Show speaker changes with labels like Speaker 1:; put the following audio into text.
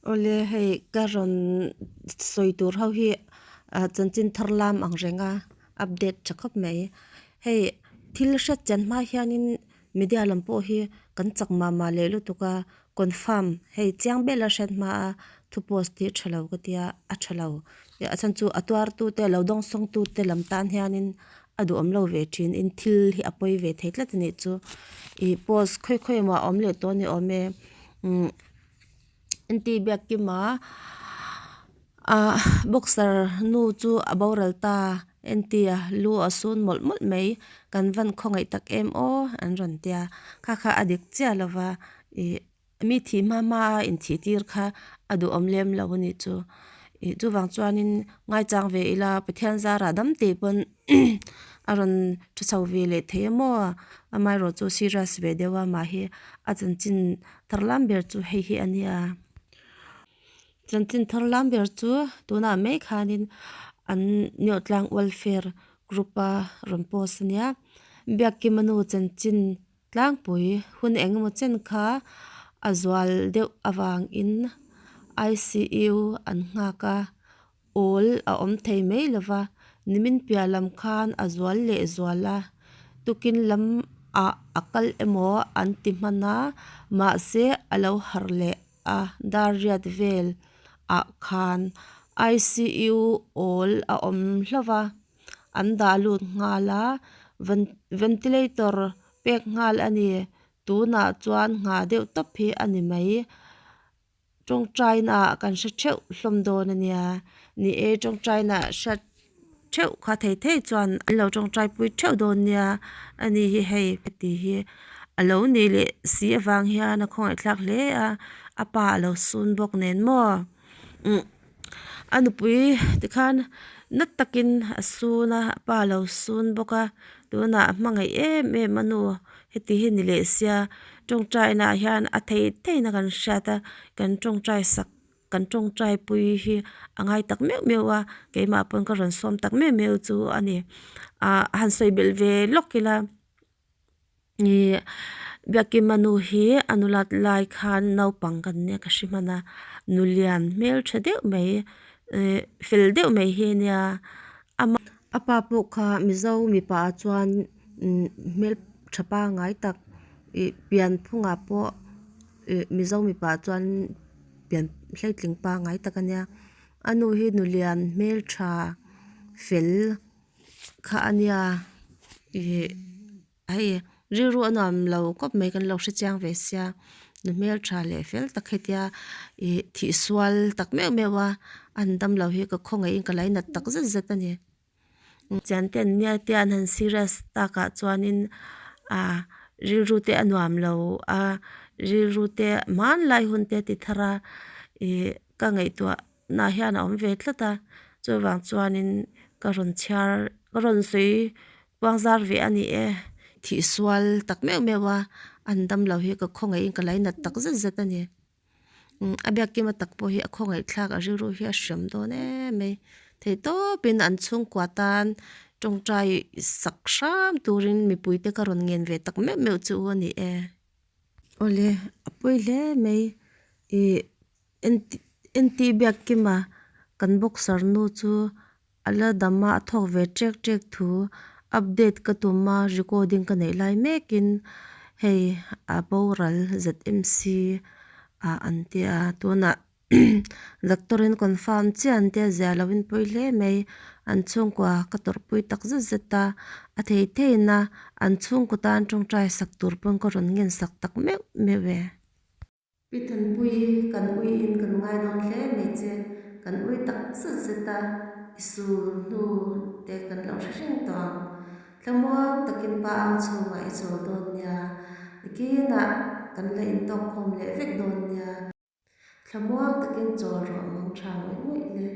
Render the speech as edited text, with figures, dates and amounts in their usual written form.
Speaker 1: Awle hei ka rawn sawi tur ho hi chanchin thar lam ang reng a update tha khawp mai. Hei thil hriat chian hma hianin media lam pawh hi kan chak mah mah leh lutuk a confirm hei chiang ber a hriat hma a thu post hi tha lo ka tia a tha lo. A chhan chu a tuar tu te lo dawngsawng tu te lam tan hianin a duhawm lo ve thin in thil hi a pawi ve thei tlat a nih chu. Ih post khawi khawi emaw a awm leh tawh a ni awm e umm N_T Biakkima ah boxer nu chu a boral ta N_T a lu a sun mawlh mawlh mai kan van khawngaih tak em aw an rawn tia kha kha a dik chiah lo va ih mi thih hma hma a inthih tir kha a duhawm lem lo a nih chu ih chuvang chuanin ngaichang ve ila Pathian zarah dam tih pawn a rawn tha chho ve leh thei a maw amaherawh chu serious ve deuh a mah hi a chanchin thar lam ber chu hei hi a nia chanchin thar lam ber chu tunah mai khanin an Niawhtlang welfare group a rawn post a nia Biakkima nu chanchin Tlangpui hun engemaw chen kha a zual deuh avangin ICU an nghak a, awl a awm thei mai lo va, nimin piah lam khan a zual leh zual a, tukin lam ah a kal emaw an ti hman a, mahse a lo harh leh a dar riat vel ah khan ICU awl a awm hlauh va. an dah lut nghal a ventilator pek nghal a ni tunah chuan nghah deuh tawp hi a ni mai tawngtai naah kan hre theuh hlawm dawn a nia ni e tawngtai naah hriat theuh kha thei thei chuan an lo tawngtai pui theuh dawn nia a ni hi hei heti hi a lo nih leh si avang hian a khawngaih thlak hle a a pa a lo sun bawk nen maw umm. A nupui tikhan na takin a sun a a pa lo sun bawk a tunah a hmangaih em em a nu heti hi ni leh sia tawngtai naah hian a thei theihna kan hriat a kan tawngtai sak kan tawngtai pui hi a ngai tak meuh meuh a keimah pawn ka rawn sawm tak meuh meuh chu a ni ah han sawi belh ve lawk ila. Ih Biakkima nu hi a nulat lai khan naupang kan nia ka hre hman a nulian hmeltha deuh mai eh fel deuh mai hi a nia a pa pawh kha mizo mipa ah chuan hmeltha pangngai tak ih pian phungah pawh ih mizo mipa ah chuan pian hleitling pangngai tak a nia a nu hi nulian hmeltha fel. Kha a nia ih hei rilru a nuam lo kawp mai kan lo hre chiang ve sia nu hmeltha leh fel tak hetia ih thih sual tak meuh meuh a an dam lo hi ka khawngaih in ka lainat tak zet zet a ni chian te an nia tia an han serious takah chuanin ah rilru te a nuam lo a rilru te hmanlai hun te a ti thar a ih ka ngaihtuah. Nah hian a awm ve tlat a, chuvang chuanin ka rawn chhiar ka rawn sawi puang zar ve a ni e. Thih sual tak meuh meuh a, an dam lo hi ka khawngaih in ka lainat tak zet zet a ni. A biakkima tak pawh hi a khawngaih thlak a rilru hi a hriam dawn em mai. Thei tawpin an chhungkua tan tawngtai sak hram turin mipuite ka rawn ngen ve tak meuh meuh chu a ni e. Awle a pawi hle mai ih. Enti Biakkima kan boxer nu chu a la dam a a thawk ve ṭek ṭek thu update ka tum a recording ka neih lai mekin hei a boral Z_M_C ah an tia tunah doctor in confirm chiah an tia zia lo in pawi hle mai an chhungkua ka tawrhpui tak zet zet a a thei theiin a an chhungkaw tan tawngtai sak tur pawn ka rawn ngen sak tak meuh meuh e. Pi Thanpui, kan ui in kan ngai dawn hle mai che, kan ui tak zet zet a, i sul hnu te kan lo hre reng tawh ang. Thlamuang takin pa ang chhungah i chawl dawn nia, nikinah kan la intawkkhawm leh vek dawn nia. Thlamuang takin chawl rawh mang tha ngawih ngawih le.